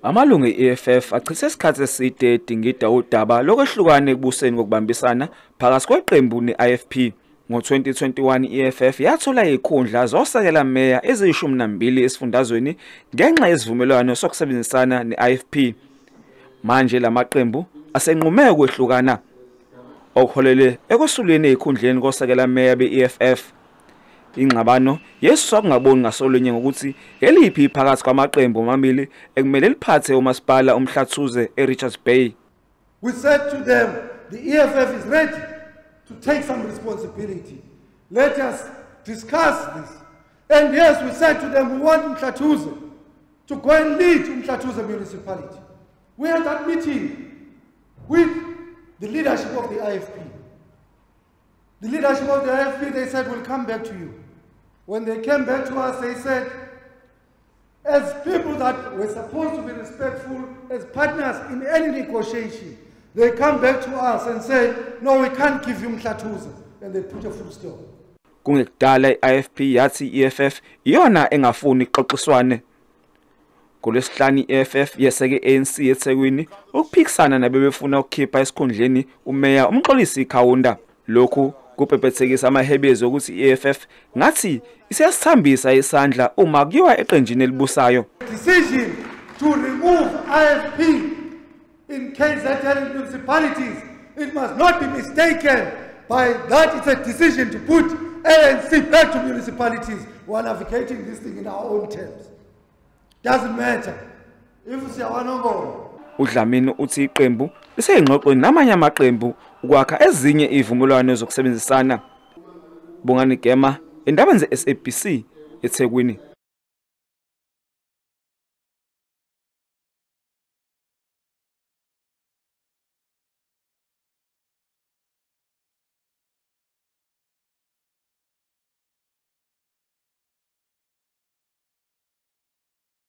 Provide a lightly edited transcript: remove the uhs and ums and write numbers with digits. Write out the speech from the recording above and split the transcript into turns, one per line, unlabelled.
Amalungu e-EFF achithe isikhathi eside edingida udaba lokwehlukana ekubuseni ngokubambisana phakathi kweqembu ne-IFP. Ngo-2021 i-EFF yathola izikhundla zosekela meya eziyi-12 esifundazweni ngenxa yesivumelwano sokusebenzisana ne-IFP. Manje lamaqembu asenqume ukwehlukana, okuholele ekusuleni ezikhundleni kosekela meya be-EFF. Ingxabano yesuswa ukungaboni ngasolinye ngokuthi eliphi phakathi kwamaqembu omabili ekumele liphathe umasipala uMhlathuze eRichards Bay.
We said to them, the EFF is ready to take some responsibility. Let us discuss this. And yes, we said to them, we want Umhlathuze to go and lead Umhlathuze municipality. We had that meeting with the leadership of the IFP. The leadership of the IFP, they said, we'll come back to you. When they came back to us, they said, as people that were supposed to be respectful, as partners in any negotiation, they come back to us and say, no, we can't give you Umhlathuze. And they put a full stop.
Kungekudala i-IFP yathi i-EFF iyona engafuni ixoxiswane. NgoLwesihlanu i-EFF yeseke i-ANC eThekwini ukuphikisana nabebefuna ukukhipha esikhundleni umeya uMxolisi Kaunda. Lokhu kubhebhethekisa amahebezi okuthi i-EFF ngathi isiyasithambisa isandla uma kuyiwa eqenjini elibusayo.
Decision to remove IFP in KZN municipalities, it must not be mistaken by that it's a decision to put ANC back to municipalities. We are navigating this thing in our own terms. Doesn't matter. If siyawanongoma.
UDlamini uthi iqembu liseyingxoxweni namanye amaqembu ukwakha ezinye izivumelwano zokusebenzisana. Bongani Gema, endabeni ze-SABC eThekwini.